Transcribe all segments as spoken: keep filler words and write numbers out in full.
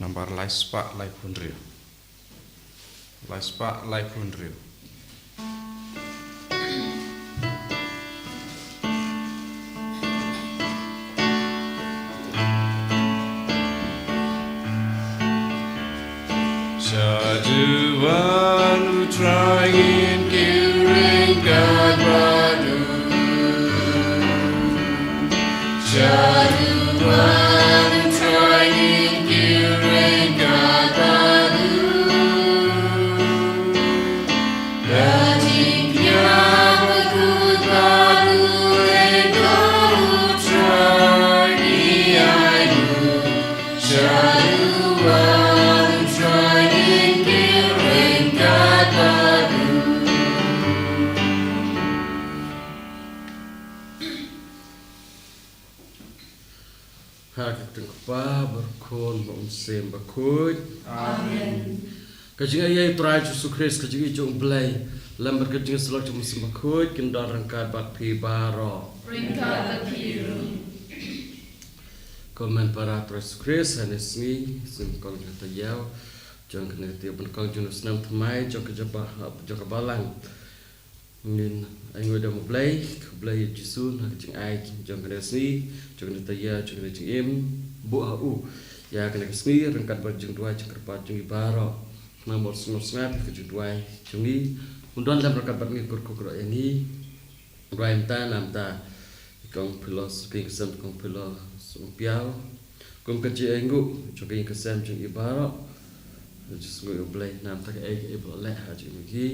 Nambar lai spah laiphew hynriew. Lai spah laiphew hynriew. Shaduh ban U Trai ngin kyrkhu ryngkat bad u. Shaduh ban U Trai ngin kyrkhu ryngkat bad u. Lada jingpynim bakhuid bad u, ryngkat U Trai ngi ïai lum. Shaduh ban U Trai ngin kyrkhu ryngkat bad u. Ha ka kyrteng U Kpa bad U Khun bad U Mynsiem Bakhuid. Amen. Ka jingaiei U Trai Jisu Khrist, ka jingïeit jong U Blei, lem bad ka jingïasyllok jong U Mynsiem Bakhuid, kin don ryngkat bad phi baroh. Ryngkat bad phi ruh. Ko hynmen para U Trai Jisu Khrist, ha kane ka sngi, sngi nyngkong jong ka taïew jong kane ka taïew ba nyngkong jong u snem thymmai jong ka jaba, jong ka balang. Ngin ai nguh ïa U Blei, U Blei Jisu, na ka jingai jong kane ka sngi, jong kane ka taïew, jong kane ka jingim, buh ha u ïa kane ka sngi ryngkat bad jingduwai jingkyrpad jong ngi baroh. Namar u sngewsngap ïa ka jingduwai jong ngi, un don lem ryngkat bad ngi, kyrkhu kyrdoh ïa ngi. Duwai mynta na ka bynta i Kong Philos, ka ïing ka sem Kong Philos Umpiaw. Kum ka jingai nguh jong ka ïing ka sem jong i baroh, jingïasngew ïa U Blei na ka bynta kaei kaei ba u la leh ha ka jingim jong ngi.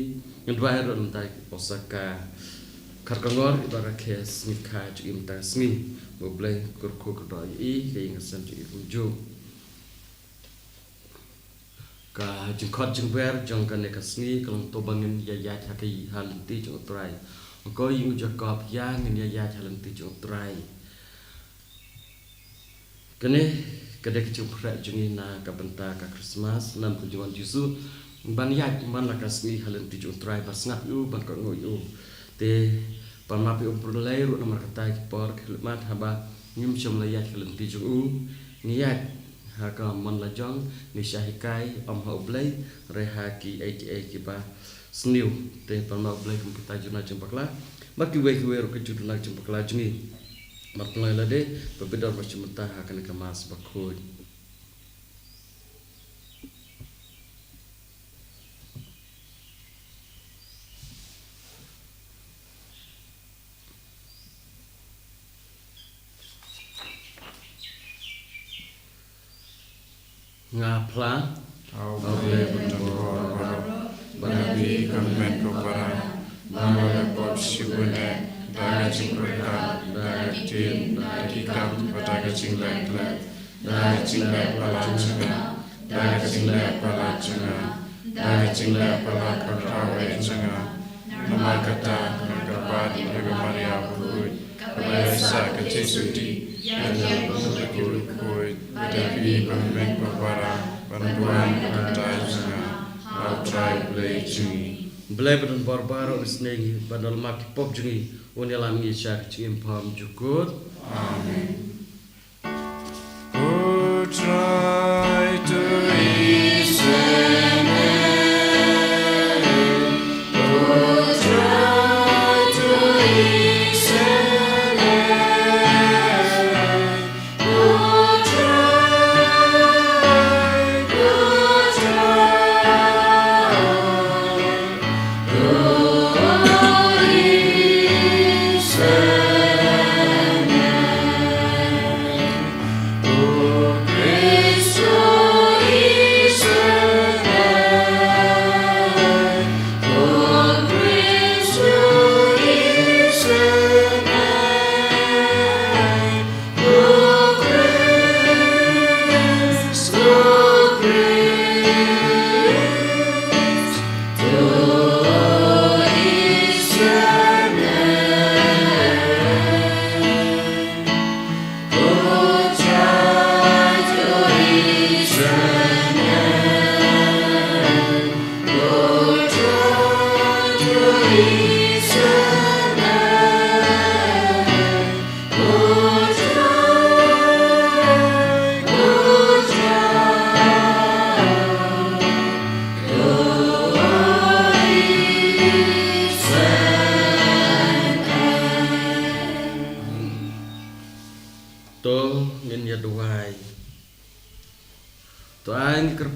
Ngin duwai ruh na ka bynta i Posaka Kharkongor, i ba rakhe sngi kha jong i mynta ka sngi. Ba U Blei un kyrkhu kyrdoh ïa i, ka ïing ka sem jong i kumjuh. Ka jingkhot jingber jong kane ka sngi ka long, to ba ngin ïaid ha ka, ha lynti jong U Trai. Ko ïing u Jakob, ïa ngin ïaid ha lynti jong U Trai. Kane ka dei ka jingpyrshah jong ngi na ka bynta ka Christmas, namar ka jingwan Jisu ban ïaid man la ka sngi ha lynti jong U Trai, ban sngap ïa u, ban kohnguh ïa u. Te pan map ïa U Blei ruh, namar kata ki por ki khlieh mat haba ngim shym la ïaid ha lynti jong u, ngi ïaid ha ka mon la jong, ngi shah hikai ym ha U Blei, hynrei ha kiei kiei kiba sniew. Te pan map U Blei kum kita ki jingduna jingbakla bad kiwei kiwei ruh ki jingduna jingbakla jong ngi. Mar pynlong ïa lade ba phi don bad sha mynta ha kane ka Mass bakhuid. Nga phla, A U Blei ba don bor baroh, ba na phi ka hynmen ka para, ba nga la pop shibun eh, da ka jingpyrkhat, da ka ktien, da ki kam, bad da ka jingleh klet, da ka jingleh palat jong nga, da ka jingleh palat jong nga, da ka jingleh palat kynthau eh jong nga. Namar kata nga kyrpad ïa ka Maria bakhuid, kaba ïa sah ka Jisu dih, ïa ngi kiba khuid, bad ïa phi ba hynmen ba para, ban duwai na ka bynta jong nga ha U Trai Blei jong ngi. Blei ba don bor baroh un isynei ïa ngi, ban da la map ki pop jong ngi, un ïalam ïa ngi sha ka jingim pamjukut. Amen. U Trai to isynei, U Trai to isynei, U Trai, U Trai.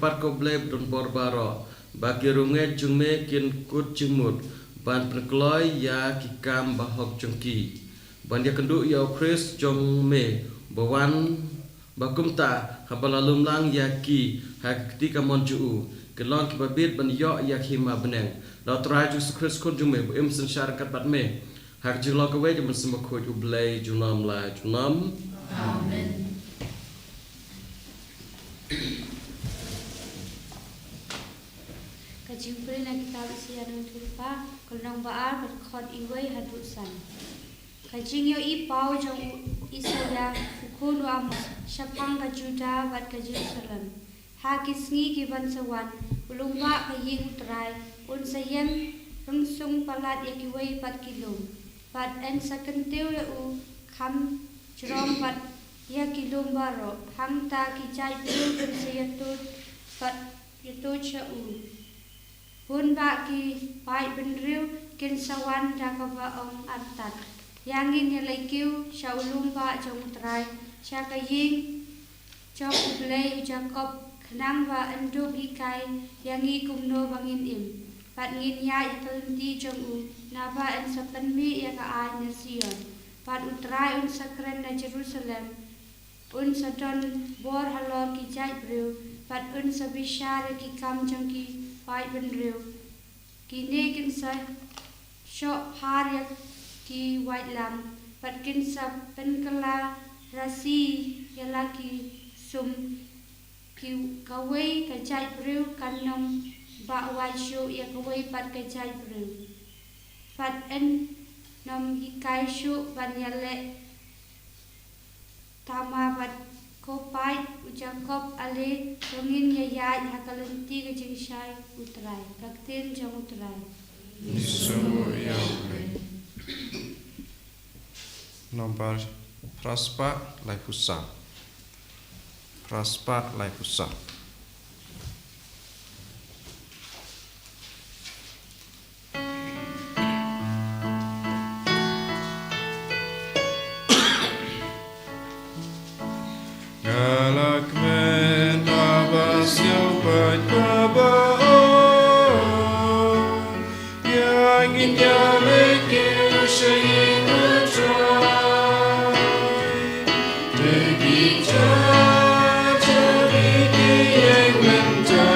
pat ka U Blei badonbor baroh, ba ki riewngeit jong me kin kut jingmut ban pynkloi ïa ki kam bahok jong ki, ban ïakynduh ïa U Khrist jong me ba wan, ba kumta haba la lum lang ïa ki ha ka kti kamon jong u, kin long kiba bit ban ïoh ïa ka hima bneng. Da U Trai Jisu Khrist Khun jong me, ba im synshar ryngkat bad me ha ka jinglong kawei ka Mynsiem Bakhuid, U Blei junom la junom. Amen. Ka jingpule na kitab Isaiah nongthoh lypa, ka lynnong ba ar, ka dkhot iwei haduh san. Ka jingïohi paw jong u Isaiah u khun u Amoz shaphang ka Judah bad ka Jerusalem. Ha ki sngi ki ban sa wan, u lum ba ka ïing U Trai un sa ïeng rungsung palat ïa kiwei pat ki lum, bad yn sa kyntiew ïa u kham jrong bad ïa ki lum baroh. Hangta ki jait briew kin sa ïathuh bad ïathuh sha u. Bun bah ki paid bynriew kin sa wan da kaba ong artat, ïa ngin ïaleh kiew sha u lum ba jong U Trai, sha ka ïing jong U Blei u Jakob, khnang ba yn dup hikai ïa ngi kumno ba ngin im, bad ngin ïaid ha ka lynti jong u, naba yn sa pynmih ïa ka aiñ na Zion, bad U Trai un sa kren na Jerusalem. Un sa don bor halor ki jait briew, bad un sa bishar ïa ki kam jong ki paid bynriew. Kine kin sa shoh phar ïa ki waitlam, bad kin sa pynkylla rasi ïa la ki sum. Ki, kawei ka jait briew kan ym bah wai shuh ïa kawei pat ka jait briew, bad yn ym hikai shuh ban ïaleh tama bad. Ko paid u Jakob, ale to ngin ïaid ha ka lynti ka jingshai U Trai. Ka ktien jong U Trai. Ngi sngewnguh ïa U Blei. Nombar phra spah laiphew saw. Phra spah laiphew saw. Nga la kmen ha ba sngewbha ba ong, ïa ngin ïaleh kiew sha ïing U Trai. Te ki jait jong ngi ki ïeng mynta.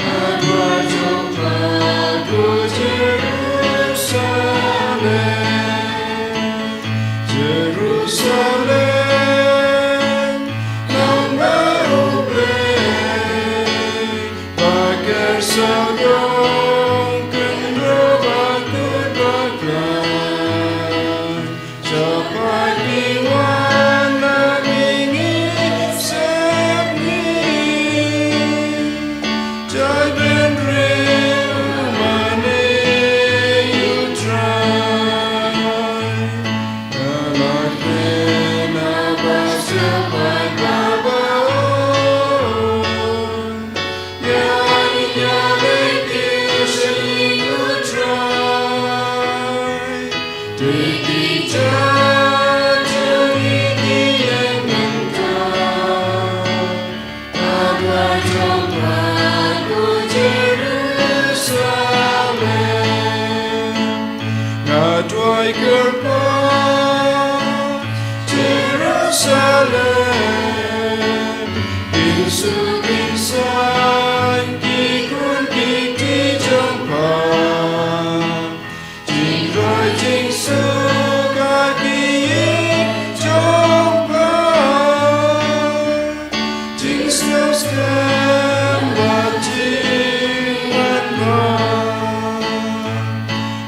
Hadwa jong pha ko Jerusalem, Jerusalem, nongbah U Blei, ba ker sawdong kynroh ba kut ba khlaiñ. Shaphang ki wan na mihngi sepngi, jait bynriew mane U Trai. Nga la kmen ha ba sngewbha ba ong, ïa ngin ïaleh kiew sha ïing U Trai. Te ki jait jong ngi ki ïeng mynta. Hadwa jong pha ko Jerusalem. Nga duwai kyrpad Jerusalem, jingsuk jingsaiñ ki khun ki kti jong pha. Jingroi jingsuk ha ki ïing jong pha. Jingsngewskhem bad jingwanrah.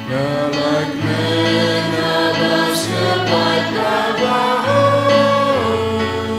Nga la kmen ha ba sngewbha ba ong,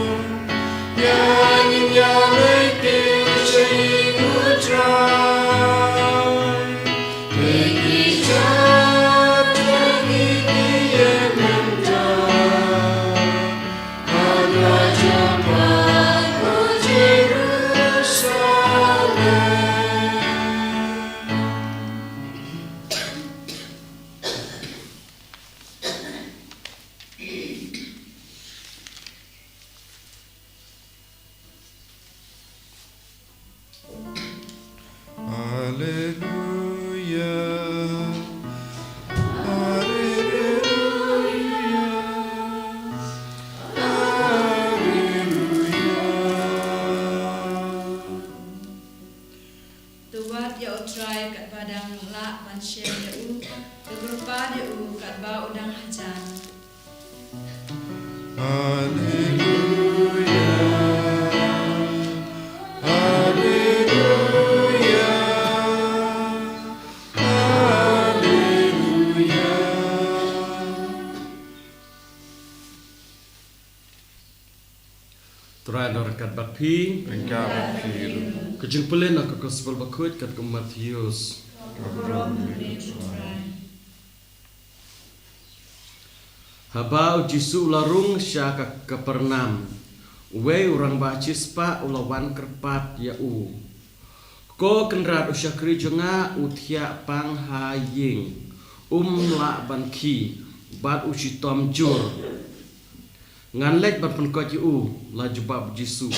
ïa U Trai katba dang lah ban shem ïa u, to kyrpad ïa u katba u dang hajan. Haleluya, haleluya, haleluya. Trai un don ryngkat bad phi. Ryngkat bad phi ruh. Ka jingpule na ka Gospel Bakhuid katkum u Mathaios. Ka burom ïa me Trai. Haba u Jisu u la rung sha ka Kapernaum, uwei u rangbah shispah u la wan kyrpad ïa u. Ko Kynrad, u shakri jong nga u thiah pang ha ïing, um lah ban khie, bad u shitom jur. Ngan leit ban pynkhiah ïa u, la jubab u Jisu.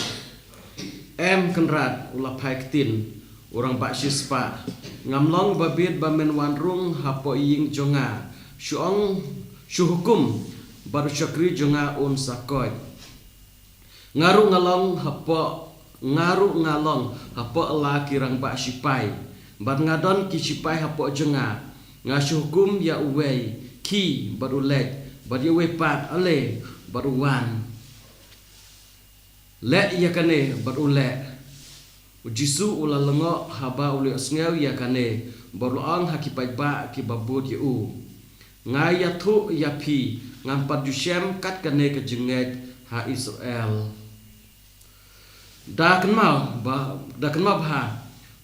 Em Kynrad, u la phai ktien u rangbah shispah. Ngam long ba bit ba men wan rung hapoh ïing jong nga. Shu ong, shu hukum, bad u shakri jong nga un sa koit. Nga ruh nga long hapoh, nga ruh nga long hapoh la ki rangbah shipai. Bad nga don ki shipai hapoh jong nga. Nga shu hukum ïa uwei, khie, bad u leit, bad ïa uwei pat, ale, bad u wan. Leh ïa kane, bad u leh. U Jisu u la lyngngoh haba u la ïohsngew ïa kane, bad u la ong ha ki paidbah kiba bud ïa u. Nga ïathuh ïa phi, ngam pat ju shem kat kane ka jingngeit ha Israel. Da kynmaw ba, da kynmaw bha,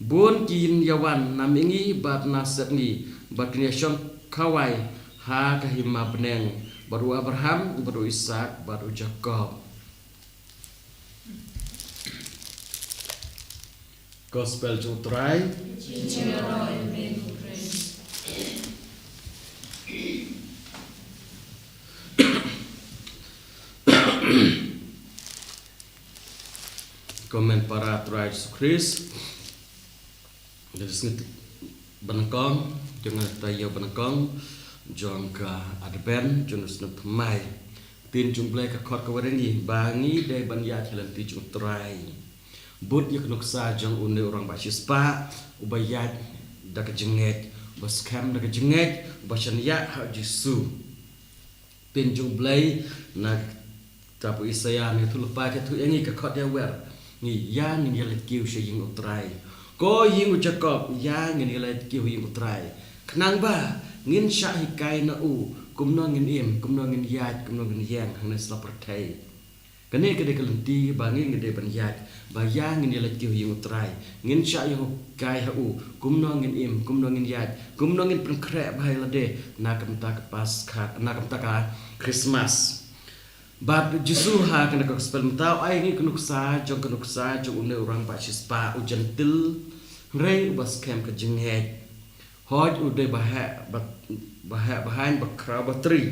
bun kin ïa wan na mihngi bad na sepngi, bad kin ïa shong khawai ha ka hima bneng, bad u Abraham, bad u Isaak, bad u Jakob. Gospel jong u Trai. Jingïaroh ïa me ko Khrist. Ko hynmen para Trai Jisu Khrist. Jong ka sngi ba nyngkong, jong ka taïew ba nyngkong jong ka Advent, jong u snem thymmai. Ktien jong u Blei ka khot kawei ïa ngi ba ngi dei ban ïaid ha lynti jong u Trai. Bud ïa ka nuksa jong une u rangbah shispah uba ïaid da ka jingngeit, uba skhem da ka jingngeit, uba shaniah ha u Jisu. Ktien jong u Blei na ka kitab u Isaïah, ngi ïathuh lypa, ka ïathuh ïa ngi ka khot ïawer. Ngi ïa ngin ïa leit kiew sha ïing u Trai. Ko ïing u Jakob, ïa ngin ïa leit kiew ïing u Trai. Khnang ba ngin shah hikai na u, kumno ngin im, kumno ngin ïaid, kumno ngin ïeng hangne sla pyrthei. Kane ka dei ka lynti ba ngi ngi dei ban ïaid, ba ïa ngin ïa leit kiew ïing u Trai. Ngin shah ïa hikai ha u, kumno ngin im, kumno ngin ïaid, kumno ngin pynkhreh bha ïa lade na ka bynta ka Paskha, na ka bynta ka Christmas. Bad Jisu ha kane ka Gospel mynta u ai ngi ka nuksa jong, ka nuksa jong une u rangbah shispah, u jentil, hynrei uba skhem ka jingngeit. Hooid u dei ba heh, ba, ba heh, ba haiñ, ba khraw, ba tri.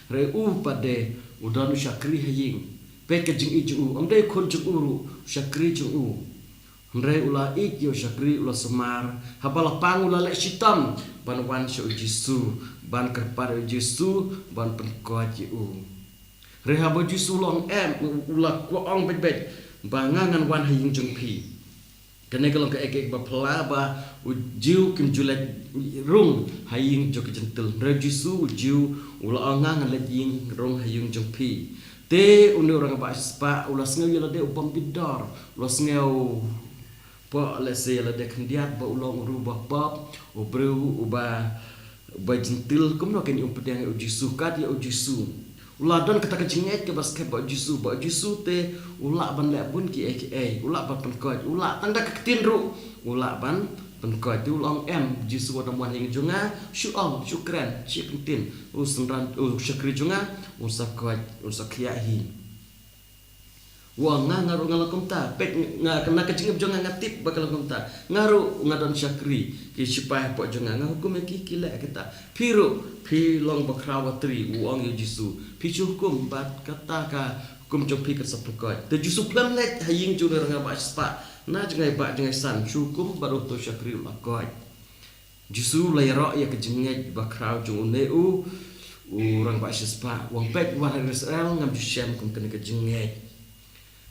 Hynrei u pat de u don u shakri ha ïing. Peit ka jingïeit jong u, ym dei khun jong u ruh, u shakri jong u. Hynrei u la ïeit ïa u shakri, u la sumar. Haba la pang u la leh shitom ban wan sha u Jisu, ban kyrpad ïa u Jisu ban pynkhiah ïa u. Hynrei haba u Jisu u la ong em, u, u la kwah ong beit beit ba nga ngan wan ha ïing jong phi. Kane ka long kaei kaei ba phylla ba u Jiw kim ju leit rung ha ïing jong ki jentil. Hynrei u Jisu u Jiw u la ong nga ngan leit ïing rung ha ïing jong phi. Te une u rangbah shispah u la sngew ïa lade u bym bit dor, u la sngew pop lehse ïa lade khyndiat ba u long u briew ba pop, u briew uba, uba jentil, kumno kein ym pdiang ïa u Jisu, kat ïa u Jisu. U la don kata ka jingngeit kaba skhem ba u Jisu, ba u Jisu te u lah ban leh bun kiei kiei, u lah ban pynkhiah, u lah tang da ka ktien ruh u lah ban pynkhiah. Te u la ong em, Jisu wat ym wan ha ïing jong nga, shu ong, shu kren, shu kyntien, u synran, u shakri jong nga un sa khiah, un sa khiah hi. U ong nga, nga ruh nga long kumta. Peit nga, na ka jingim jong nga nga tip ba ka long kumta. Nga ruh nga don shakri, ki shipai hapoh jong nga, nga hukum ïa ki, ki leh kita. Phi ruh phi long ba khraw ba tri, u ong ïa u Jisu. Phi shu hukum bad kata ka hukum jong phi kan sa pynkhiah. Te u Jisu u plie leit ha ïing jong une u rangbah shispah. Na jngai bah jngai san, shu hukum bad uto u shakri u la khiah. Jisu u la ïaroh ïa ka jingngeit ba khraw jong une u, u rangbah shispah. U ong peit, wat ha Israel ngam ju shem kum kane ka jingngeit.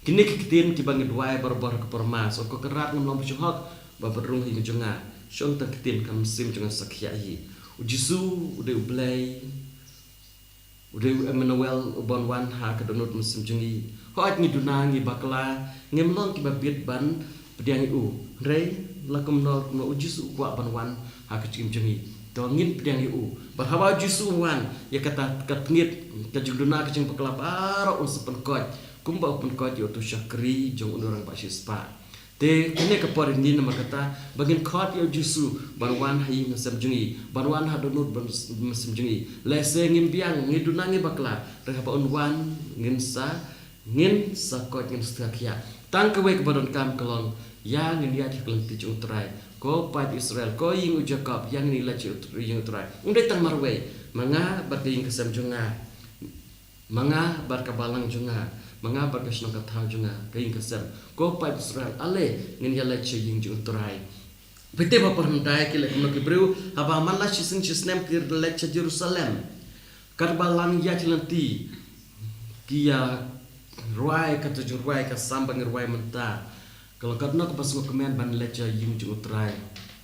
Kine ki ktien kiba ngi duwai barabor ha ka pyrshah. Ko Kynrad, ngam long ba shu hok ba pynrung ha ïing jong nga. Shong tang ktien ka mynsiem jong nga sa khiah hi. U Jisu u dei U Blei, u dei U Emmanuel, uban wan ha ka dohnud mynsiem jong ngi. Hooid ngi duna, ngi bakla, ngim long kiba bit ban pdiang ïa u. Hynrei la kumno kumno U Jisu u kwah ban wan ha ka jingim jong ngi. To ngin pdiang ïa u. Bad haba U Jisu u wan, ïa kata ka tngit, ka jingduna, ka jingbakla baroh un sa pynkoit. Kumba u pynkoit ïa uto u shakri jong une u rangbah shispah. Te kane ka por ngi namar kata ba ngin khot ïa U Jisu ban wan ha ïing ha sem jong ngi, ban wan ha dohnud ban s-, mynsiem jong ngi. Lehse ngim biang, ngi duna, ngi bakla, hynrei haba un wan ngin sa, ngin sa koit, ngin sa khiah. Tang kawei kaba donkam ka long, ïa ngin ïaid ha ka lynti jong U Trai. Ko paid Israel, ko ïing u Jakob, ïa ngin ïaleit sha ïing U Trai. Ym dei tang marwei, ma nga bad ka ïing ka sem jong nga. Ma nga bad ka balang jong nga, ma nga bad ka shnong ka thaw jong nga, ka ïing ka sem. Ko paid Israel, ale ngin ïaleit sha ïing jong U Trai. Phi tip ba por hyndai ki leit kumno ki briew, haba man la shisien shisnem ki leit sha Jerusalem. Katba la ïaid lynti, ki ïa rwai kata jingrwai ka sam ba ngi rwai mynta. Ka long katno kaba sngewkmen ban leit sha ïing jong U Trai.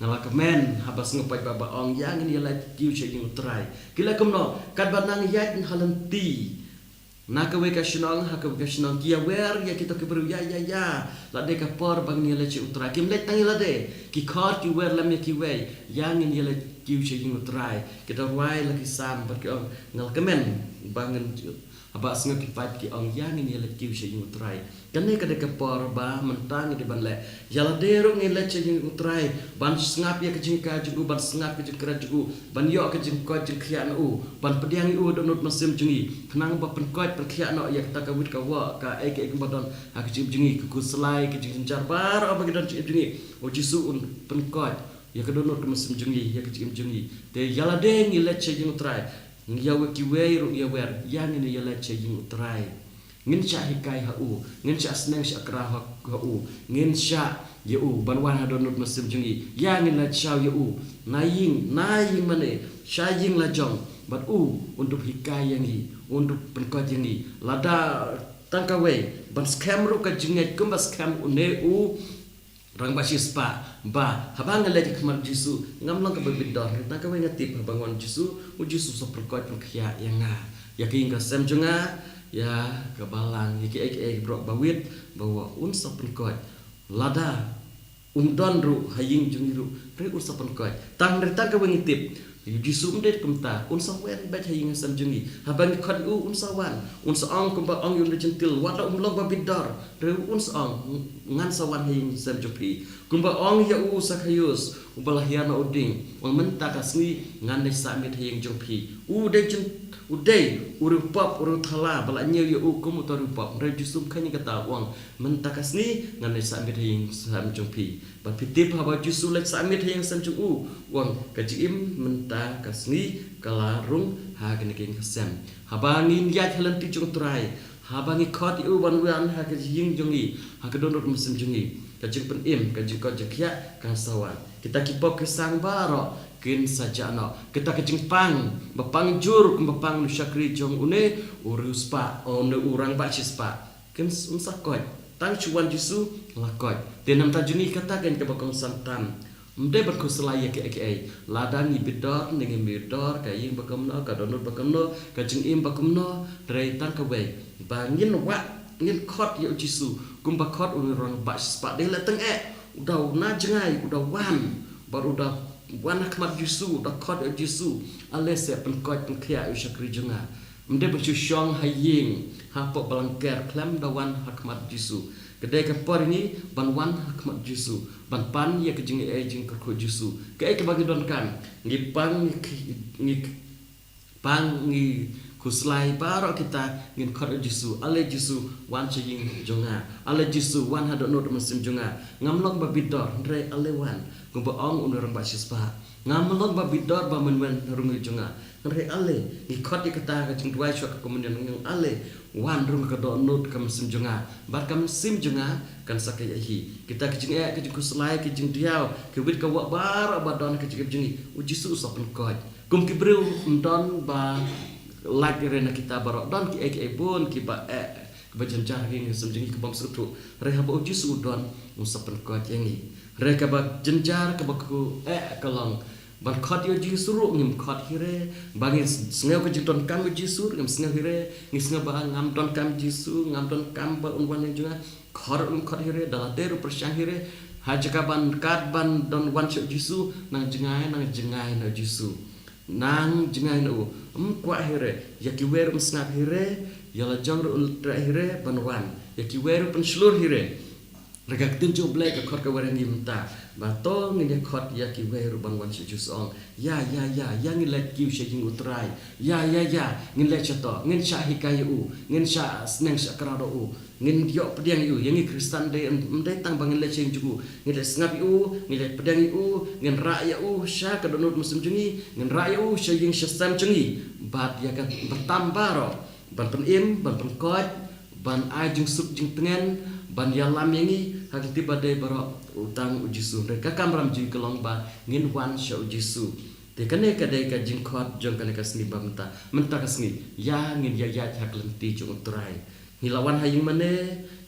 Nga la kmen haba sngew paidbah ba ong ïa ngin ïaleit kiew sha ïing U Trai. Ki leh kumno, katba nang ïaid ha lynti, na kawei ka shnong ha kawei ka shnong, ki ïa wer ïa kito ki briew, ïa, ïa, ïa. Lada ka por ba ngin ïaleit sha U Trai, kim leit tang ïa lade. Ki khot, ki wer lem ïa kiwei, ïa ngin ïaleit kiew sha ïing U Trai. Kito rwai la ki sam bad ki ong, nga la kmen ba ngin, haba sngew ki paid ki ong ïa ngin ïaleit kiew sha ïing U Trai. Kane ka dei ka por ba mynta ngi dei ban leh. Ïa lade ruh ngin leit sha ïing U Trai ban sngap ïa ka jinghikai jong u, ban sngap ka jingkren jong u, ban ïoh ka jingkoit jingkhiah na u, ban pdiang ïa u ha dohnud mynsiem jong ngi, khnang ba pynkoit pynkhiah noh ïa kata ka wit ka wok, kaei kaei kaba don ha ka jingim jong ngi, ka khuslai, ka jingjynjar baroh ba ngi don ha ka jingim jong ngi. U Jisu un pynkoit ïa ka dohnud ka mynsiem jong ngi, ïa ka jingim jong ngi. Te ïa lade ngi leit sha ïing U Trai, ïa kiwei ruh ïa wer, ïa ngin ïaleit sha ïing U Trai. Ngin shah hikai ha u, ngin shah sneng shah kraw ha, ha u, ngin shah ïa u ban wan ha dohnud mynsiem jong ngi. Ïa ngin leit shaw ïa u na ïing, na ïing mane, sha ïing la jong, bad u un dup hikai ïa ngi, un dup pynkoit ïa ngi. Lada tang kawei, ban skhem ruh ka jingngeit kumba skhem une u rangbah shispah, ba haba nga leit ha khmat Jisu ngam long kaba bit dor. Tang kawei nga tip, haba nga wan Jisu, U Jisu sa pynkoit pynkhiah ïa nga, ïa ka ïing ka sem jong nga, ïa ka balang, ïa kiei kiei baroh ba wit ba wok, un sa pynkoit. Lada um don ruh ha ïing jong ngi ruh, hynrei un sa pynkoit. Tang, hynrei tang kawei ngi tip, U Jisu um dei kumta, un sa wan beit ha ïing ha sem jong ngi. Haba ngi khot ïa u, un sa wan. Un sa ong kumba ong ïa u Jentil, wat la um long ba bit dor, hynrei un sa ong, ngan sa wan ha ïing ha sem jong phi. Kumba ong ïa u Sakhaios uba la hiar na u dieng, u ong mynta ka sngi ngan leit sah miet ha ïing jong phi. U dei jin, u dei u riewpop, u riewthala ba la ñiew ïa u kum uta u riewpop. Hynrei U Jisu um kheiñ ïa kata, u ong mynta ka sngi ngan leit sah miet ha ïing ha sem jong phi. Bad phi tip, haba U Jisu leit sah miet ha ïing ha sem jong u, u ong ka jingim mynta ka sngi ka la rung ha kane ka ïing ka sem. Haba ngin ïaid ha lynti jong U Trai, haba ngi khot ïa u ban wan ha ka ïing jong ngi, ha ka dohnud mynsiem jong ngi, ka jingpynim, ka jingkoit jingkhiah kan sa wan. Kita ki pop ki sang baroh kin sa jah noh. Kita ka jingpang, ba pang jur kumba pang une u shakri jong une u riewspah, une u rangbah shispah, kin s-, un sa koit. Tang shu wan Jisu la koit. Te na ka bynta jong ngi kata ka dei kaba kongsan tam. Ym dei ban khuslai ïa kiei kiei. Lada ngi bit dor ne ngim bit dor, ka ïing ba kumno, ka dohnud ba kumno, ka jingim ba kumno, hynrei tang kawei, ba ngin wad, ngin khot ïa U Jisu kumba khot une u rangbah shispah. Dei leh tang eh u da na jngai, u da wan, bad u da wan ha khmat Jisu, u da khot ïa U Jisu, ale sa pynkoit pynkhiah ïa u shakri jong nga. Ym dei ban shu shong ha ïing, hapoh balang ker, khlem da wan ha khmat Jisu. Ka dei ka por ngi ban wan ha khmat Jisu, ban pan ïa ka jingaiei jingkyrkhu Jisu. Kaei kaba ngi donkam, ngi pang, ngi k-, ngi k-, pang, ngi khuslai, baroh kita ngin khot ïa U Jisu, ale Jisu wan sha ïing jong nga, ale Jisu wan ha dohnud mynsiem jong nga. Ngam long ba bit dor, hynrei ale wan. Kumba ong une u rangbah shispah, ngam long ba bit dor ba men wan rung ïa jong nga. Hynrei ale, ngi khot ïa kata ka jingduwai shuwa ka komunion, ngi ong ale, wan rung ka dohnud ka mynsiem jong nga. Bad ka mynsiem jong nga kan sa kyiad hi. Kita ki jingeh, ki jingkhuslai, ki jingdiaw, ki wit ka wok baroh ba don ha ka jingim jong ngi, U Jisu u sa pynkoit. Kum ki briew ym don ba lait ïa re na kita baroh, don kiei kiei bun kiba eh, kiba jynjar ha ka mynsiem jong ngi, kibym sngewthuh. Hynrei haba U Jisu u don, un sa pynkoit ïa ngi. Hynrei kaba jynjar kaba khuid ka long ban khot ïa u Jisu ruh ngim khot hi re, ba ngi sngew ka jingdonkam u Jisu ruh ngim sngew hi re, ngi sngew ba ngam donkam Jisu, ngam donkam ba un wan ïa jong nga, khot ruh ngim khot hi re, da lade ruh pyrshang hi re, ha jaka ban kat ban don wan sha u Jisu, nang jngai, nang jngai na u Jisu. Nang jngai na u, ym kwah hi re, ïa kiwei ruh ym sngap hi re, ïa la jong ruh ym treh hi re, ban wan, ïa kiwei ruh pynshlur hi re. Hynrei ka ktien jong u Blei ka khot ka wer ïa ngi mynta. Ba to ngin ïa khot ïa kiwei ruh ban wan sha u Jisu ong. Ïa, ïa, ïa, ïa ngin leit kiew sha ïing u Trai. Ïa, ïa, ïa, ngin leit sha to, ngin shah hikai ïa u, ngin shah sneng shah kraw da u. Ngin ïoh pdiang ïa u, ïa ngi Khristan dei, ym dei tang ba ngin leit sha ïing jong u. Ngin leit sngap ïa u, ngin leit pdiang ïa u, ngin rah ïa u, sha ka dohnud mynsiem jong ngi, ngin rah ïa u, sha ïing sha sem jong ngi. Bad ïa ka ba tam baroh, ban pynim, ban pynkoit, ban ai jingsuk jingtngen, ban ïalam ïa ngi, ha ka lynti ba dei baroh, u tang u Jisu. Hynrei ka kamram jong ngi ka long ba, ngin wan sha u Jisu. Te kane ka dei ka jingkhot jong kane ka sngi ba mynta. Mynta ka sngi, ïa ngin ïa ïaid ha ka lynti jong u Trai. Ngi la wan ha ïing mane,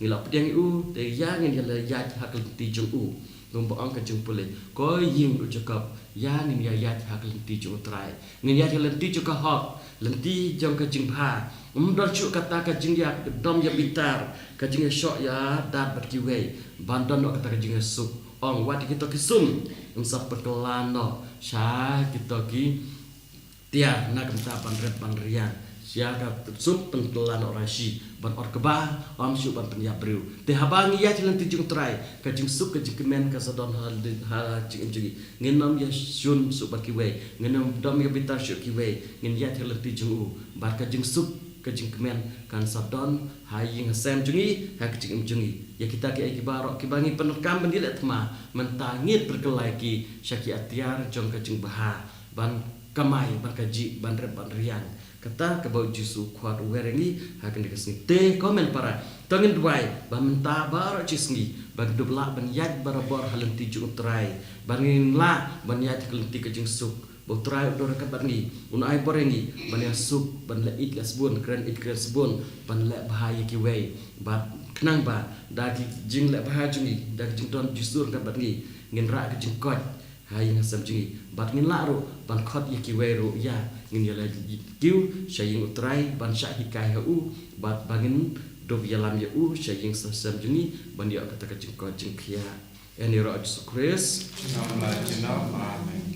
ngi la pdiang ïa u, te ïa ngin ïa la ïaid ha ka lynti jong u. Kumba ong ka jingpule, ko ïing u Jakob, ïa ngin ïa ïaid ha ka lynti jong u Trai. Ngin ïaid ha ka lynti jong ka hok, lynti jong ka jingbha. Ym don shuh kata ka jingïadom ïabitar, ka jingïashoh ïadat bad kiwei. Ban don noh kata ka jingïasuk. Ong wat ïa kito ki sum, yn sa pynkylla noh sha kito ki tiar na ka bynta ban rep ban riang. Sha ka sum pynkylla noh rashi, ban ot kba, ym shuh ban pynïap briew. Te haba ngi ïaid ha lynti jong u Trai, ka jingsuk ka jingkmen kan sa don ha, ha jingim jong ngi. Ngin ym ïashun shuh bad kiwei, ngin ym dom ïabitar shuh kiwei, ngin ïaid ha lynti jong u. Bad ka jingsuk ka jingkmen kan sa don ha ïing ha sem jong ngi, ha ka jingim jong ngi. Ïa kita kiei kiei baroh kiba ngi pyndonkam ban ïaleh thma, mynta ngin pynkylla ïa ki sha ki atiar jong ka jingbha, ban kamai, ban kajih, ban rep, ban riang. Kata kaba u Jisu u khot u wer ïa ngi ha kane ka sngi. Te ko hynmen para, to ngin duwai ba mynta baroh shi sngi ba ngin dup lah ban ïaid barabor ha lynti jong u Trai, ba ngin lah ban ïaid ha ka lynti ka jingsuk. Ba u Trai un don ryngkat bad ngi, un ai bor ïa ngi ban ïasuk, ban leh ïeit leh sbun, kren ïeit kren sbun, ban leh bha ïa kiwei. Bad khnang ba da ki jingleh bha jong ngi, da ki jingdon Jisu ryngkat bad ngi, ngin rah ka jingkoit ha ïing ha sem jong ngi. Bad ngin lah ruh ban khot ïa kiwei ruh ïa, ngin ïa la kiew sha ïing u Trai ban shah hikai ha u. Bad ba ngin dup ïalam ïa u sha ïing sha sem jong ngi ban ïoh kata ka jingkoit jingkhiah. Ïa ngi ruh Jisu Khrist. Amen.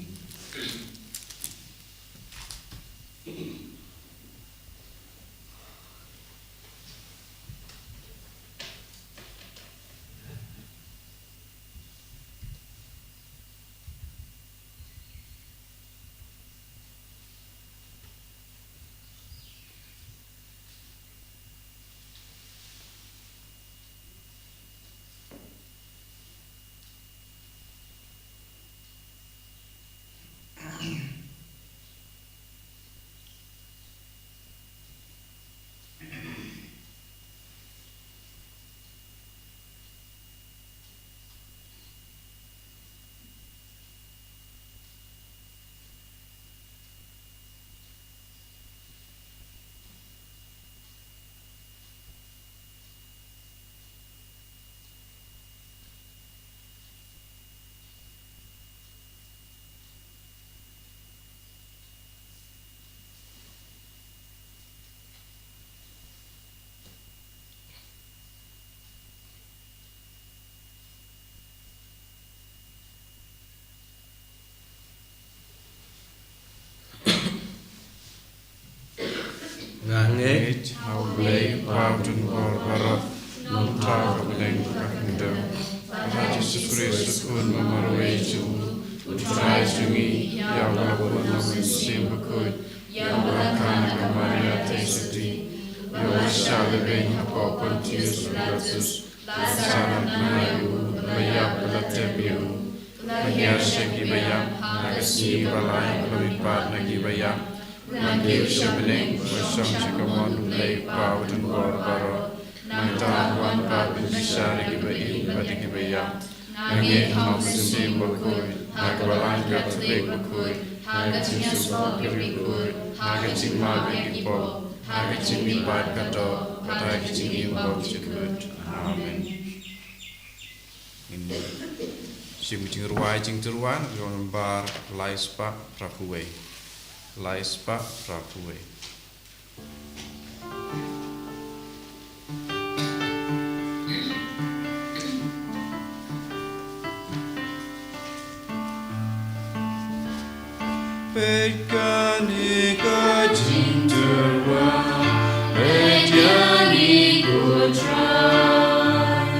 Nga ngeit ha U Blei, Kpa uba don bor baroh, Nongthaw ka bneng bad ka kingdom, bad ha Jisu Khrist u Khun ba marwei jong u, U Trai jong ngi, ïa uba la bun na U Mynsiem Bakhuid, ïa uba la kha na ka Maria Theisotti, ïa uba la shah lehbeiñ hapoh Pontius Pilatus, la sah, la nang ïa u, la ïap, la tep ïa u, la hiar sha kiba ïap, ha ka sngi ba lai u la mihpat na kiba ïap, u la kiew sha bneng, u la shong sha kamon U Blei Kpa uba don bor baroh. Nangta un wan pat ban bishar ïa kiba im bad ïa kiba ïap. Nga ngeit ha U Mynsiem Bakhuid, ha ka Balang Katholik bakhuid, ha ka jingïasyllok bakhuid, ha ka jingmap ïa ki pop, ha ka jingmihpat ka doh, bad ha ka jingim bymjukut. Amen. Ngin Shim ka jingrwai jingtyrwa na ka nombar lai spah phra phew wei. Lai spah phra phew wei. Peit kane ka jingtyrwa, peit ïa ngi ko Trai.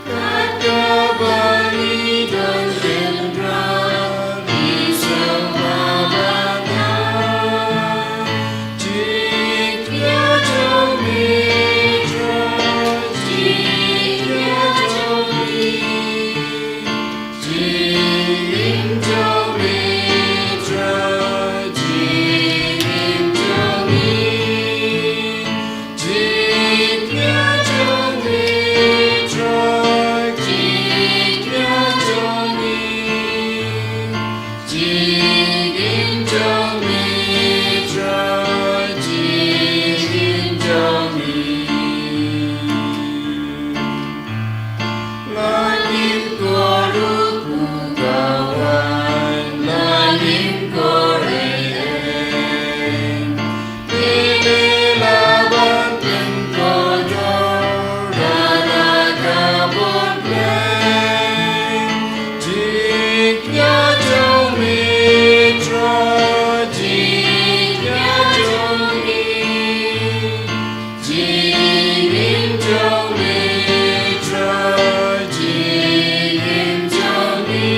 Kat kaba ngi don kynrad, ngi sngewbha ban ai. Jingkñia jong me Trai, jingkñia jong me. Jingim jong me Trai, jingim jong me. Jingkñia jong me Trai, jingkñia jong me. Jingim jong me Trai, jingim jong me. Lane ko ruh ko kawei, lane ko eiei. Ngi dei la ban pynkordor da la ka bor Blei. Jingkñia jong me Trai, jingkñia jong me. Jingim jong me Trai, jingim jong me.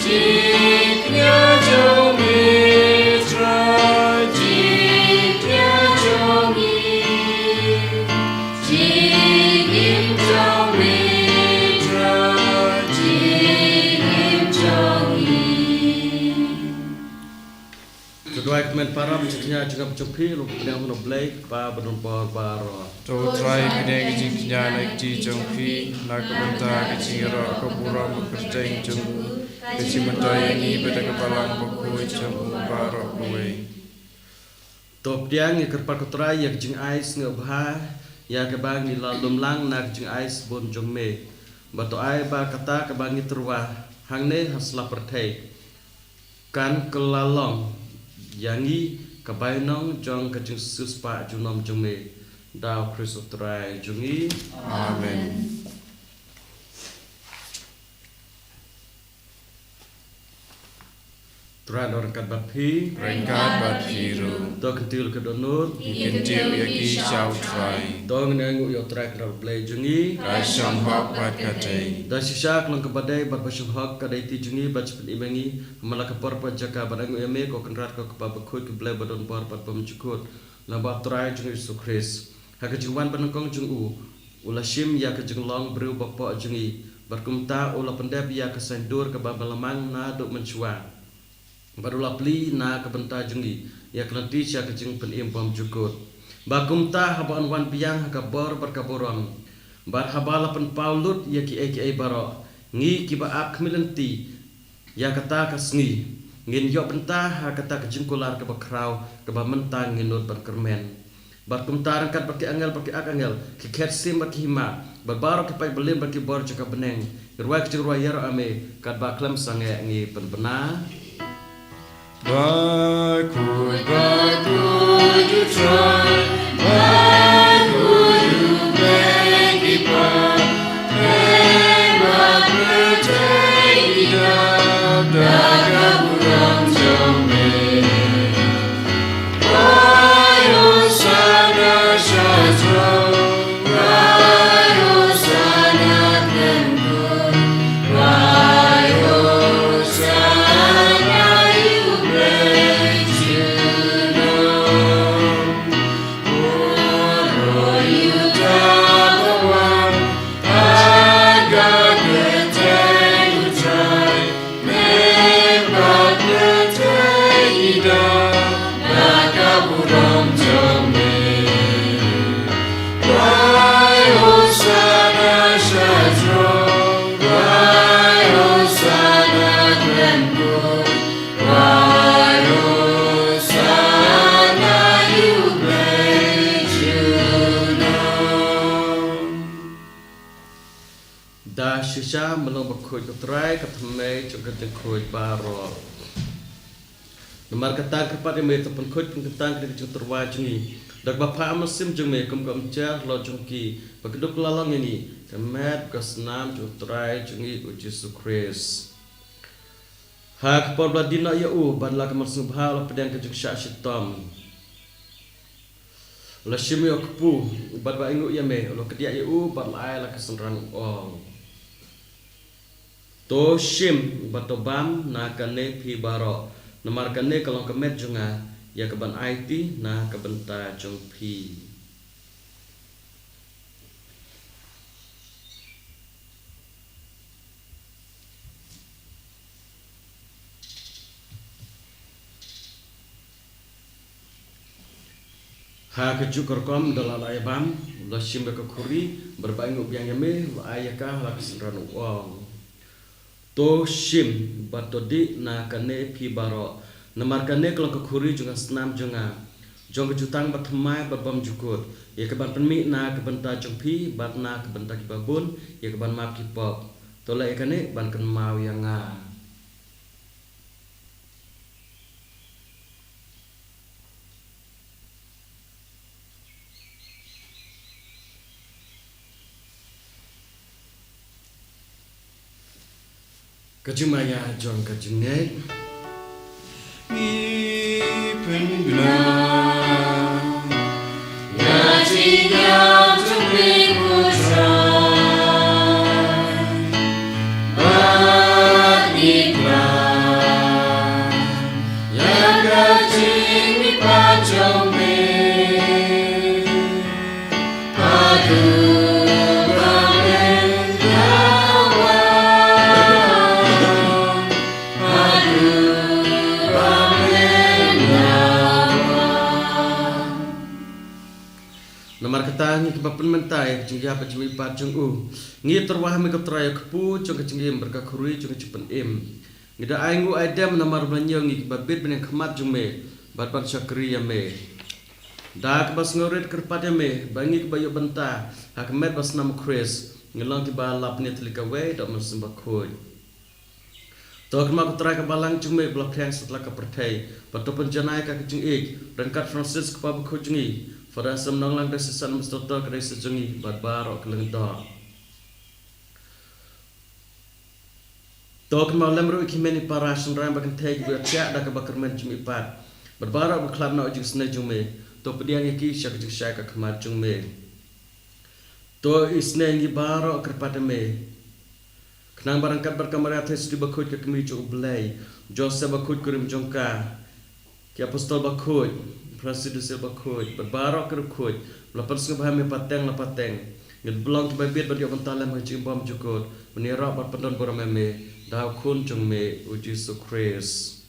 Jingkñia jong me Trai, jingkñia jong me. Jingim jong me Trai, jingim jong me. Ka duwai kmen para, jingkñia jingim jong phi long pynïaid ha U Blei Kpa badonbor baroh. To U Trai pynïaid ka jingkñia na ka kti jong phi, na ka bynta ka jingïaroh ka burom ka kyrteng jong u, ka jingmyntoi ïa ngi bad ïa ka Balang Bakhuid jong u baroh kawei. To pdiang ïa ka kyrpad ko Trai ïa ka jingai sngewbha ïa kaba ngi la lum lang na ka jingai sbun jong me. Bad to ai ba kata kaba ngi tyrwa hangne ha sla pyrthei kan kylla long ïa ngi ka bainong jong ka jingsiewspah junom jong me. Da U Khrist U Trai jong ngi. Amen. Trai un ryngkat bad phi. Ryngkat bad phi ruh. To kyntiew ïa ki dohnud. Ngi kyntiew ïa ki sha U Trai. To ngin ïanguh ïa U Trai Kynrad Blei jong ngi. Ka shong hok bad ka dei. Da shisha ka long kaba dei bad ba shong hok ka dei ti jong ngi bad sha pynim ïa ngi ha man la ka por bad jaka ban ainguh ïa me ko Kynrad ko Kpa Bakhuid ko Blei badonbor bad bymjukut. Lyngba U Trai jong ngi U Jisu Khrist. Ha ka jingwan banyngkong jong u, u la shim ïa ka jinglong briew bapoh jong ngi, bad kumta u la pyndep ïa ka saiñdur kaba mynlamang naduh mynshuwa. Bad u la plie na ka bynta jong ngi ïa ka lynti sha ka jingpynim bymjukut. Ba kumta haba un wan biang ha ka bor bad ka burom, bad haba la pynpaw lut ïa kiei kiei baroh, ngi kiba ap khmih lynti ïa kata ka sngi ngin ïoh bynta ha kata ka jingkular kaba khraw kaba mynta ngin nud ban kyrmen. Bad kumta ryngkat bad ki angel bad ki archangel, ki khet sim bad ki hima, bad baroh ki paid balim bad ki bor jong ka bneng, ngi rwai ka jingrwai ïaroh ïa me katba khlem sangeh ngi pynbna. Bakhuid, bakhuid U Trai, bakhuid U Blei Kpa, heh bad pyrthei ki dap da ka burom jong me. Wai Hosana sha throne, wai Hosana khlem kut, wai Hosana ïa U Blei junom. Burom ïa uta uba wan ha ka kyrteng U Khuid ko Trai, ka thymmei jong ka jingkhuid baroh. Namar kata kyrpad ïa me, to pynkhuid pynkyntang ka jingtyrwa jong ngi da kaba phah mynsiem jong me, kum ka umjer halor jong ki, ba kin dup kylla long ïa ngi ka met ka snam jong u Trai jong ngi u Jisu Khrist. Ha ka por ba la die noh ïa u, bad la ka mynsiem bha u la pdiang ka jingshah shitom. U la shim ïa u kpu, bad ba ainguh ïa me, u la kdiah ïa u, bad la ai la ka synran u ong: To shim bad to bam na kane phi baroh, namar kane ka long ka met jong nga, ïa kaban aiti na ka bynta jong phi. Ha kajuh ka rukom da la la ïa bam, u la shim ïa ka khuri, bad ba ainguh biang ïa me, u la ai ïa ka ha la ka synran u ong: To shim bad to dih na kane phi baroh, namar kane ka long ka khuri jong ka snam jong nga, jong ka jutang bathymmai bad bymjukut, ïa kaban pynmih na ka bynta jong phi bad na ka bynta kiba bun, ïa kaban map ki pop. To leh ïa kane ban kynmaw ïa nga. Ka jingmaïa jong ka jingngeit. Ngi pynbna ïa jingïap jong me ko Trai, bad ngi khlaiñ ïa ka jingmihpat jong me. Haduh ba men dawa, haduh ba men dawa. Namar kata ngi kiba pynmynta ïa ka jingïap bad jingmihpat jong u, ngi tyrwa ha me ko Trai, ïa u kpu jong ka jingim bad ka khuri jong ka jingpynim. Ngi da ainguh aidem namar ba ñiew ngi kiba bit ban ïeng khmat jong me, bad ban shakri ïa me. Da kaba sngewrit kyrpad ïa me, ba ngi kiba ïoh bynta ha ka met bad snam u Khrist, ngi long kiba lap ne tylli kawei da u Mynsiem Bakhuid. To kynmaw ko Trai ka balang jong me ba la phriang satlak ka pyrthei, bad to pynjanai ïa ka ka jingïeit ryngkat Francis kpa bakhuid jong ngi, Father Sam Nonglang, Diocesan Administrator ka diocese jong ngi, bad baroh ki lyngdoh. To kynmaw lem ruh ïa ki hynmen ki para shynrang ba kynthei kiba ïohthiah da kaba kyrmen jingmihpat, bad baroh ba khlad noh ïa ka jingisynei jong me. To pdiang ïa ki sha ka jingshai ka khmat jong me. To isynei ïa ngi baroh kyrpad ïa me, khnang ba ryngkat bad ka Maria Theisotti bakhuid ka kmie jong u Blei, Joseph bakhuid kurim jong ka, ki apostol bakhuid, Francis de Sales bakhuid, bad baroh ki riewkhuid ba la pynsngewbha ïa me pateng la pateng, ngin long kiba bit ban ïoh bynta lem ha ka jingim bymjukut, ban ïaroh bad pyndonburom ïa me da u Khun jong me u Jisu Khrist.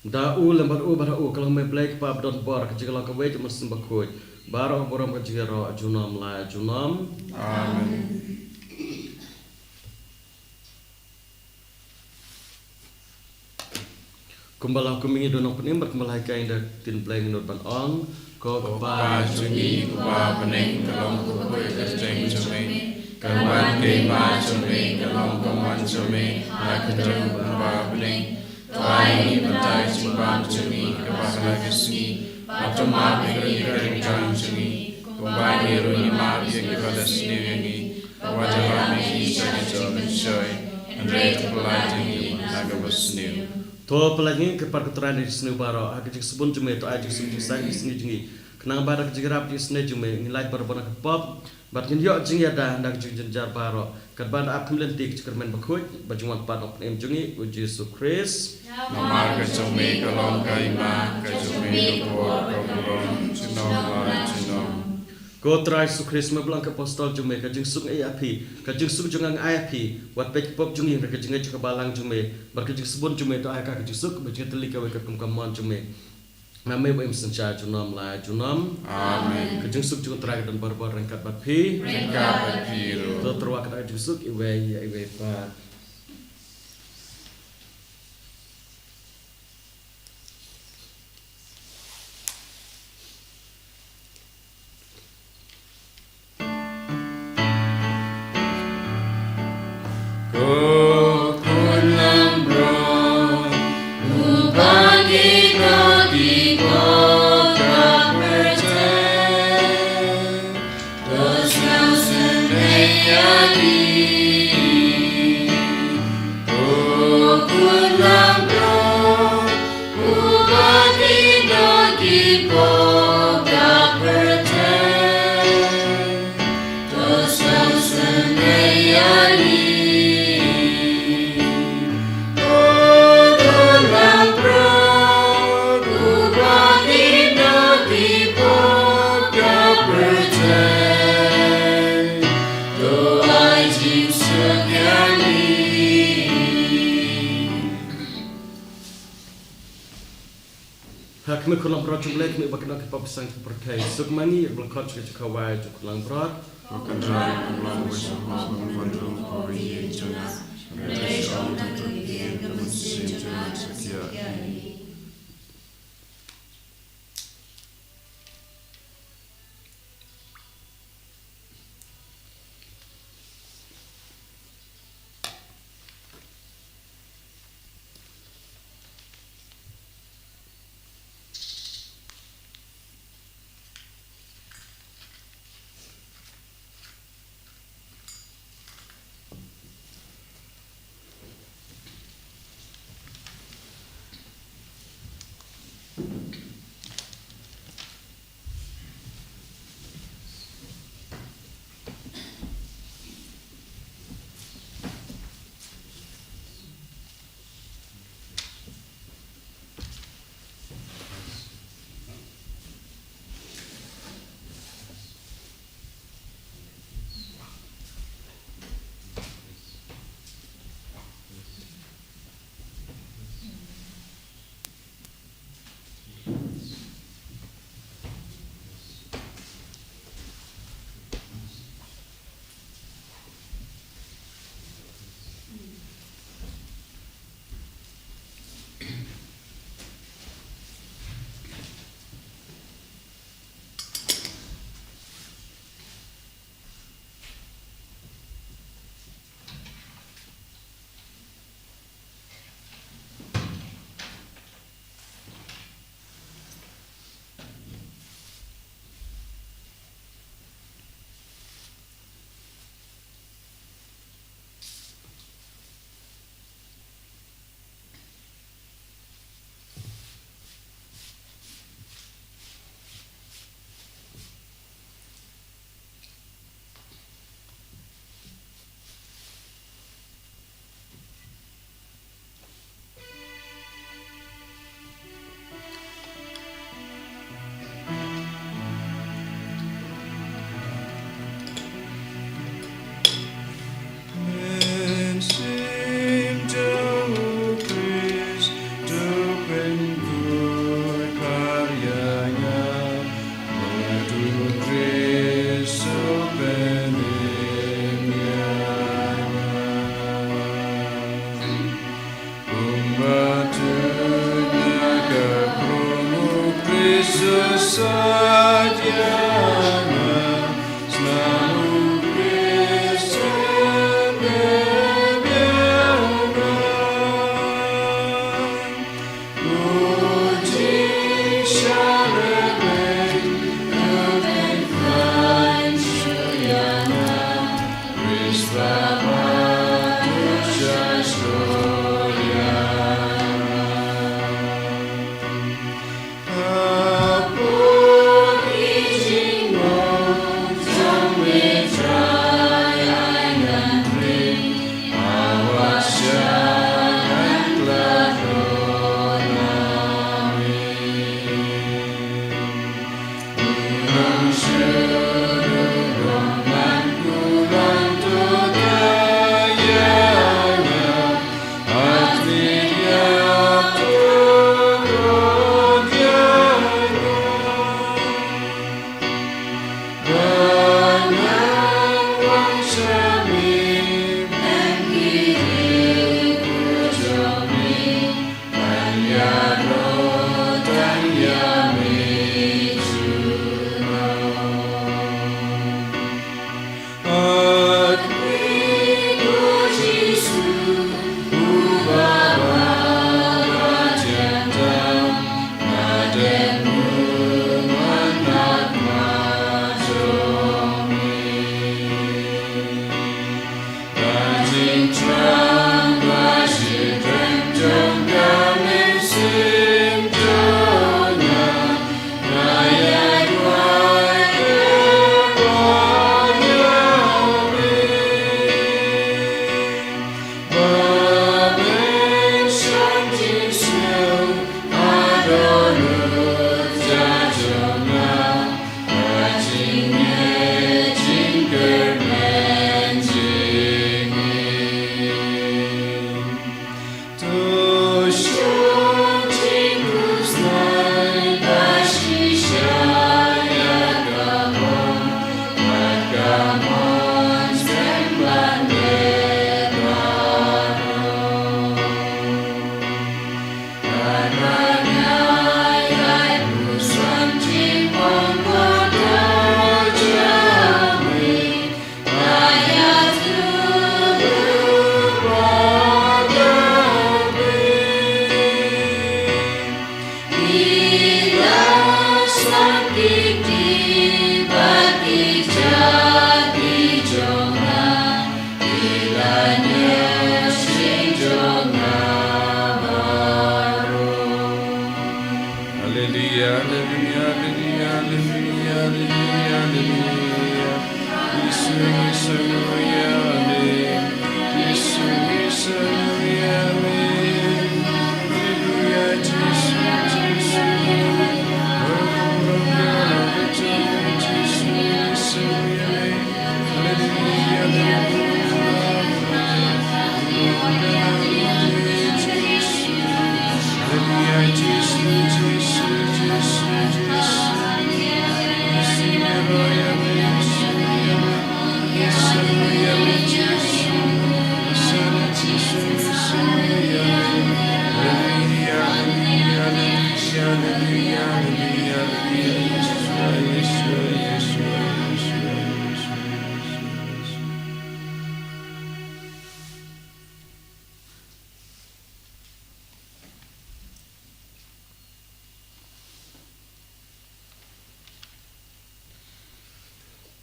Da u, lem bad u, bad ha u, ka long me Blei Kpa badonbor, ka jingïalong kawei jong u Mynsiem Bakhuid, baroh burom ka jingïaroh junom la junom. Amen. Kumba la hukum ïa ngi da u Nongpynim bad kumba la hikai ïa ngi da ka ktien Blei, ngin nud ban ong: Ko Kpa jong ngi uba ha bneng, ka long ka kyrteng jong me, ka wan ka hima jong me, ka long ka mon jong me ha ka khyndew kumba ha bneng. To ai ïa ngi mynta ka jingbam jong ngi kaba ha la ka sngi, bad to map ïa ngi ka ryngkang jong ngi, kumba ngi ruh ngi map ïa kiba la sniew ïa ngi. Wat ïalam ïa ngi sha ka jingpynshoi, hynrei to pyllait ïa ngi na kaba sniew. To pyllait ïa ngi, kyrpad ko Trai na ki jingsniew baroh, ha ka jingsbun jong me to ai jingsuk jingsaiñ ka sngi jong ngi, khnang ba da ka jingïarap jingisynei jong me ngin lait barabor na ka pop, bad ngin ïoh jingïada na ka jingjynjar baroh, katba ngi ap kum lynti ka jingkyrmen bakhuid, bad jingwan pat u Nongpynim jong ngi u Jisu Khrist. Namar ka jong me ka long ka hima, ka jong me ka por, ka burom, junom la junom. Ko Trai Jisu Khrist, me ba la ong ki apostol jong me, ka jingsuk nga ai ïa phi, ka jingsuk jong nga nga ai ïa phi. Wat peit ki pop jong ngi, hynrei ka jingngeit jong ka balang jong me, bad ka jingsbun jong me to ai ha ka ka jingsuk ba jingngeit tylli kawei katkum ka mon jong me. Na me ba im synshar junom la junom. Amen. Ka jingsuk jong u Trai ka don barabor ryngkat bad phi. Ryngkat bad phi ruh. To tyrwa ka jingsuk iwei ïa iwei pat. O khun langbrot, uba ki doh ki pop da pyrthei, to sngewsynei ïa ngi. O khun langbrot, uba ki doh ki pop da pyrthei, to sngewsynei ïa ngi. O khun langbrot, uba ki doh ki pop da pyrthei, to ai jingsuk ïa ngi. Ha khmih, khun langbrot jong U Blei, khmih ba ki doh ki pop ki pyrthei. Suk ma ngi ïa ka ba la khot sha ka jaka wai jong u khun langbrot. Ko Kynrad, u long uwei sha u Kpa, bad u long uwei jong nga. Hynrei sha ong tang ka ktien, ka mynsiem jong nga ka ïa.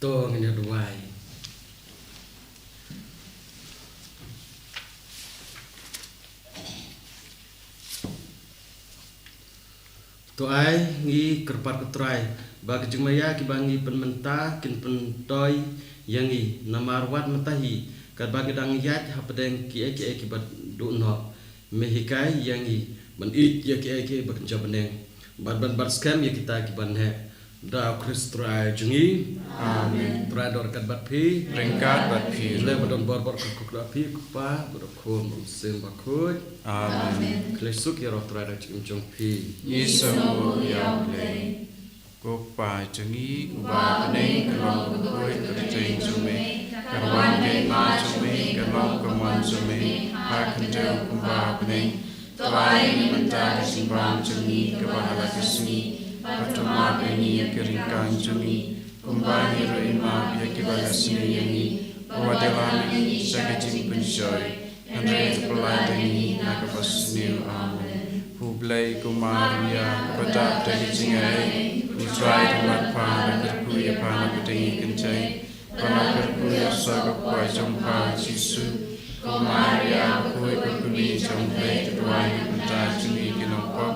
To ngin ïa duwai. To ai ngi kyrpad ko Trai ba ki jingmaïa kiba ngi pynmynta kin pyntoi ïa ngi, namar wat mynta hi katba ngi dang ïaid hapdeng kiei kiei kiba duh noh, me hikai ïa ngi ban ïeit ïa kiei kiei ba kynja bneng bad ban bat skhem ïa kita kiba neh. Da u Khrist Trai jong ngi. Amen. Trai dor kat bad phi. Ryngkat bad phi. Leh ba don bor bor kut kut phi, ko Pa bad ko Khun bad u Mynsiem Bakhuid. Amen. Khlei suk ïa roh Trai da jingim jong phi. Ngi sngewbha ïa u Blei. Ko Pa jong ngi uba ha bneng, ka long ka kyrteng jong me, ka wan ka hima jong me, ka long ka mon jong me ha khyndew kumba ha bneng. To ai ngi mynta ka jingbam jong ngi kaba ha la ka sngi, bad to map ïa ngi ïa ki ryngkang jong ngi, kumba ngi ruh ngi map ïa kiba la sniew ïa ngi, bad wat ïalam ïa ngi sha ka jingpynshoi, hynrei to pyllait ïa ngi na kaba sniew. Amen. Khublei ko Maria, kaba dap da ka jingaiei, u Trai u don bad pha, la kyrkhu ïa pha na pdeng ki kynthei, bad la kyrkhu ïa u soh ka kpoh jong pha u Jisu. Ko Maria bakhuid, ka kmie jong u Blei, to duwai ïa ngi mynta jong ngi ki nongpop,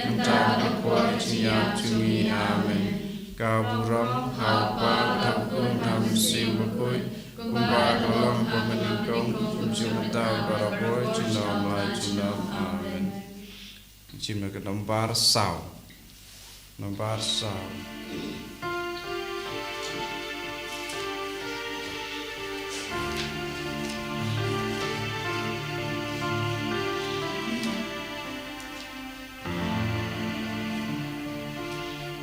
mynta bad ha ka por ka jingïap jong ngi. Amen. Ka burom ha u Kpa bad ha u Khun bad ha u Mynsiem Bakhuid, kumba ka long ha kaba nyngkong, kumjuh mynta bad barabor, junom la junom. Amen. Jingmut ka nombar saw. Nombar saw.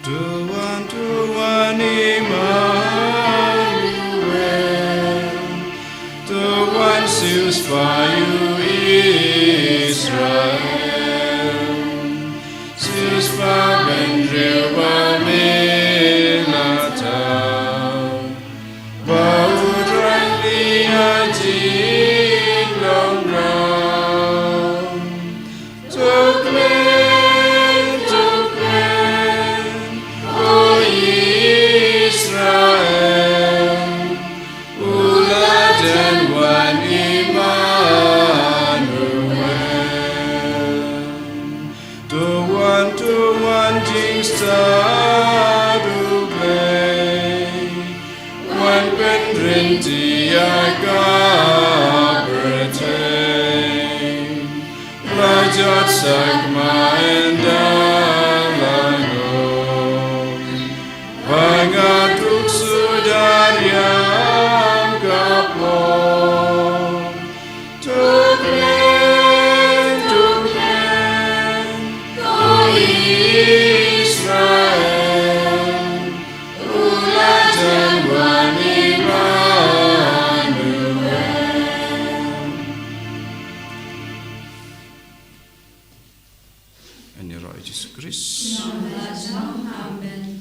To wan, to wan, Immanuel. To wan, siewspah ïa u Israel. Siewspah bynriew ba me la thaw, ba u dang ïa jin long raw. To kmen, to kmen, ko Israel, u la jan wan Immanuel. To wan, to wan, jingstad u Blei, wan pynryntih ïa ka pyrthei. La jot sakma ynda la ong, ba nga duk shu da riam ka por. To kmen, to kmen, ko Israel, u la jan wan Immanuel. Yn ïaroh ïa u Jisu Khrist. Amen.